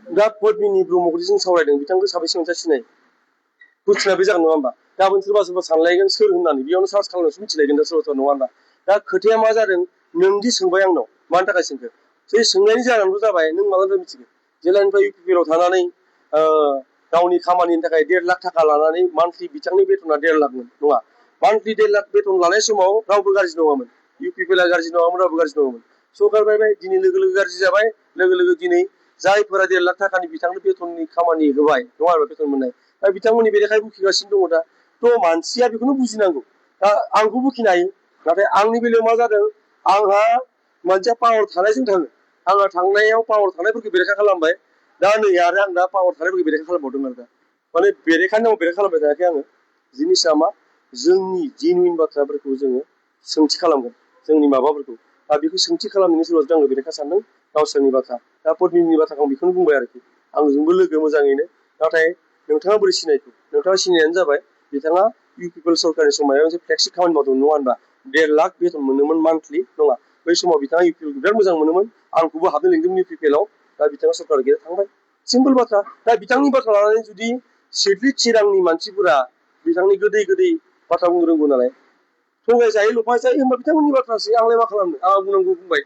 दा पद्मिनी ब्रह्मखौ जों सावरायदों बिथांखौ साबेसे मोनसेया सिनायो कुइसना बे जागोन नङा होमबा गाबोन सोरबा सानलायगोन सोर होननानै बेयावनो सार्च खालामनासो मिथिलायगोन दा सोरबा नङा होमबा दा खोथाया मा जादों नोंदि सोंबाय आंनाव मानि थाखाय सोंखो बे सोंनायनि जाहोनानोथ' जाबाय नों मालानिफ्राय मिथिगोन जेब्लानिफ्राय इउपिपिएल थानानै गावनि खामानिनि थाखाय 1.5 लाख थाखा लानानै मान्थलि बिथांनि बेथना 1.5 लाखमोन नङा मान्थलि 1.5 लाख बेथन लानाय समाव रावबो गाज्रि नङामोन इउपिपिएलआ गाज्रि नङामोन रावबो गाज्रि नङामोन सरकार बायबाय दिनै लोगो लोगो गाज्रि जाबाय लोगो लोगो दिनै जायफोरा 1.5 लाख थाखानि बिथांनो बेथननि खामानि होबाय नङा होनबा बेथन मोननाय दा बिथांमोननि बेरेखायै बुखिगासिनो दङ थ' मानसिया बेखौनो बुजिनांगौ दा आंखौ बुखिनो हायो नाथाय आंनि बेलायाव मा जादों आंहा मोनसे पावार थानायजों थाङो आंहा थांनायाव पावार थानायफोरखौ बेरेखा खालामबाय दा नै आरो आं दा पावार थानायफोरखौ बेरेखा खालामबावदों आरो दा माने बेरेखानि नामाव बेरेखा खालामबाय थायाखै आङो जिनिसा मा जोंनि जेनुइन बाथ्राफोरखौ जोङो सोंथि खालामगोन जोंनि माबाफोरखौ दा बेखौ सोंथि खालामनायनि सोरबा जुदि आंखौ बेरेखा सानदों गावसोरनि बाथ्रा दा पद्मिनीनि बाथ्राखौ आं बेखौनो बुंबाय आरोखि आंजोंबो लोगो मोजाङैनो नाथाय नोंथाङा बोरै सिनायखो नोंथाङा सिनायानो जाबाय बिथाङा इउपिपिएल सरकारनि समाव मोनसे फ्लेक्सि खामानि मावदों नङा होनबा 1.5 लाख बेथन मोनोमोन मान्थलि नङा बै समाव बिथाङा इउपिपिएलखौ बिराद मोजां मोनोमोन आंखौबो हाबनो लिंदोंमोन इउपिपिएलआव दा बिथाङा सरकार गैया थांबाय सिम्पल बाथ्रा दा बिथांनि बाथ्रा लानानै जुदि सिडली चिरांनि मानसिफोरा बिथांनि गोदै गोदै बाथ्रा बुंनो रोंगौ नालाय थगायजायो लफायजायो होनबा बिथांमोननि बाथ्रासै आंलाय मा खालामनो आं बुंनांगौ बुंबाय